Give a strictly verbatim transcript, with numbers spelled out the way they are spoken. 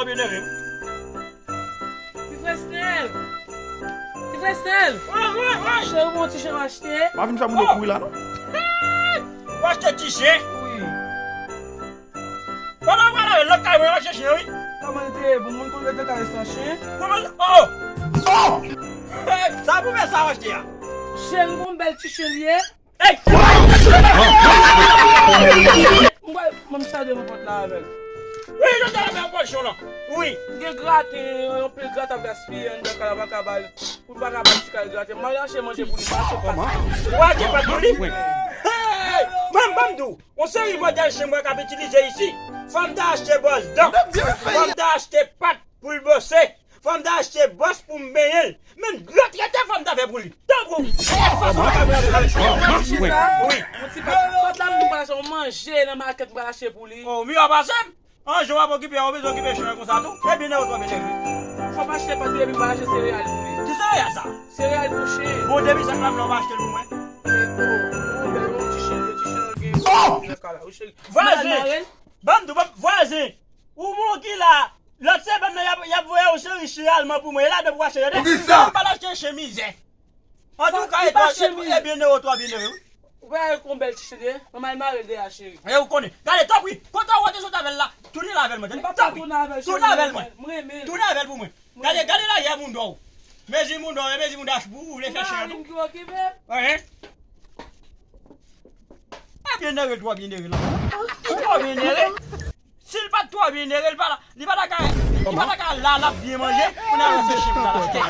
twò byen nève. Ti Fresnel! Ti Fresnel! Wi, wi, wi! Cheri, ou bon ti chen m achte? Pa vin fè moun yo kouri la, non? Ou achte ti chen? Wi. Pandan w pral lòt kay mwen, w achte chen, wi. Kòman l te ye? Bon, moun konn rete kay san chen? Kòman? Oh! Oh! Sa pou mè sa w achte a? Cheri, bon bèl ti chen li ye. Ey! Mwen, mwen, m sa devan pòt la avè l. Wi, nou te la fè yon pòsyon la. Wi. Gen graten, yon pil graten ap gaspiye anndan kay la, pa ka ba l. Pou l pa ka ba l ti kay graten. M al achte manje pou li, m achte pat. Ou achte pat pou li? Ey! Mwen, ban m di w, yon seri modèl chen mwen k ap itilize isi. Fò m ta achte bwòs dan. Fò m ta achte pat pou l bwose. Fò m ta achte bwòs pou m benyen l. Menm dlo trete fò m ta fè pou li. Tanpri w. E fason m ta pran pou l achte. Wi. Yon ti pat, pat la m di m pral achte yon manje nan makèt m pral achte pou li. Oh, mi w ap pase m? An, jan w ap okipe a, ou bezwen okipe chen an konsa tou? Ebyen, nèg ou twò byen nève. Fò m achte pat wi, epi m pral achte sereyal pou li. Ki sereyal sa? Sereyal pou chen. Bon, depi sa k la m la, ou pa achte l pou mwen? E, oh, oh, bèl, yon ti chen, yon ti chen gen. Oh! Vwazen! Ban m di w, vwazen! Ou bon ki la? Lòt semèn nan, y ap, y ap voye yon seri chen alman pou mwen. E ladan pou w achte, tande? Ou di sa? Mwen pa achte chen mizè. Antouka, e twò, e byen nere, twò byen nere, wi. Ou pa wè kon bèl ti chen ye? Mwen al mare l deyò, cheri. E ou konnen. Gade, tanpri, kote w te sot avè l la? Tounen l avè l, mwen tande. Tanpri, tounen avè l, mwen. Tounen avè l pou mwen. Gade, gade la, yè moun dò. Mezi moun dò, e mezi moun dach pou ou vle fè chen an tou. Mari m ki okipe. Wi. A byen nere, twò byen nere la. Twò byen nere. Si l pa t twò byen nere, li pa la, li pa ta ka, li pa ta ka la, l ap byen manje, pou n al se chen pou n al achte.